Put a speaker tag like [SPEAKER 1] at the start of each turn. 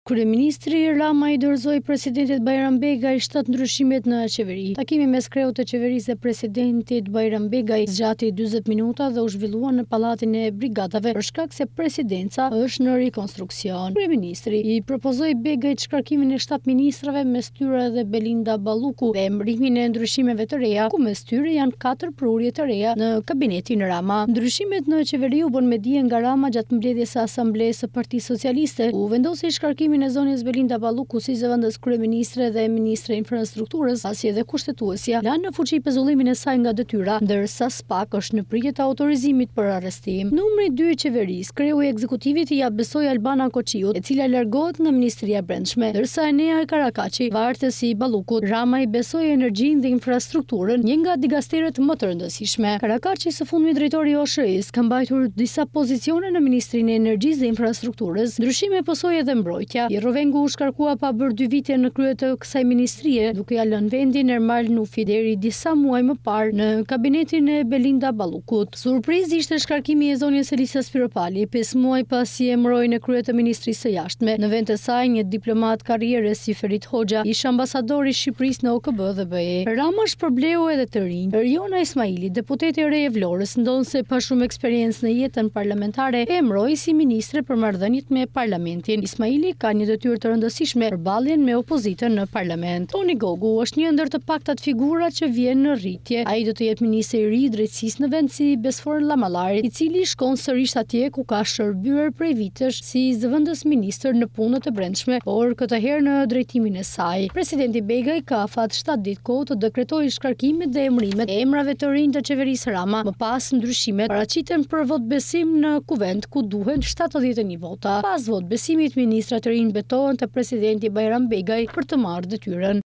[SPEAKER 1] Kryeministri Rama i dorëzoi presidentit Bajram Begaj shtatë ndryshimet në qeveri. Takimi mes kreut të qeverisë dhe presidentit Bajram Begaj zgjati 40 minuta dhe u zhvillua në Pallatin e Brigadave për shkak se presidenca është në rikonstruksion. Kryeministri i propozoi Begajt shkarkimin e shtatë ministrave mes tyre edhe Belinda Balluku dhe emërimin e ndryshimeve të reja, ku mes tyre janë katër prurje të reja në kabinetin Rama. Ndryshimet në qeveri u bënë me dije nga Rama gjatë mbledhjes së Asamblesë së Partisë Socialiste, ku vendosi shkarkimin e zonjës Belinda Balluku si zëvendës kryeministre dhe ministre e Infrastrukturës, pasi edhe Kushtetuesja la në fuqi pezullimin e saj nga detyra, ndërsa SPAK është në pritje të autorizimit për arrestim. Numri dy i qeverisë, kreu i ekzekutivit ia besoi Albana Koçiut, e cila largohet nga Ministria e Brendshme, ndërsa Enea Karakaçi, vartës i Ballukut, Rama i besoi energjinë dhe infrastrukturën, një nga dikasteret më të rëndësishme. Karakaçi, së fundmi drejtor i OSHEE-së, ka mbajtur disa pozicione në Ministrinë e Energjisë dhe Infrastrukturës. Ndryshime pësoi edhe Mbrojtja. Pirro Vengu u shkarkua pa bërë dy vite në krye të kësaj ministrie, duke ia lënë vendin Ermal Nufit deri disa muaj më parë në kabinetin e Belinda Ballukut. Surprizë ishte shkarkimi i zonjës Elisa Spiropali, pesë muaj pasi e emëroi në krye të Ministrisë së Jashtme. Në vend të saj, një diplomat karriere si Ferit Hoxha, ish-ambasador i Shqipërisë në OKB dhe BE. Rama shpërbleu edhe të rinj. Eriona Ismaili, deputete e re e Vlorës, ndonëse pa shumë eksperiencë në jetën parlamentare, e emëroi si ministre për Marrëdhëniet me Parlamentin. Ismaili ka një detyrë të rëndësishme, përballjen me opozitën në parlament. Toni Gogu është një ndër të paktat figura që vjen në rritje. Ai do të jetë ministër i ri i Drejtësisë në vend si Besfor Lamallari, i cili shkon sërish atje ku ka shërbyer prej vitesh si zëvendës ministër në Punët e Brendshme, por këtë herë në drejtimin e saj. Presidenti Begaj ka afat shtatë ditë kohë të dekretojë shkarkimet dhe emërimet e emrave të rinj të qeverisë Rama, më pas ndryshimet paraqiten për votëbesim në Kuvend ku duhen 71 vota. Pas votëbesimit, ministrat e rinj betohen te presidenti Bajram Begaj për të marrë detyrën.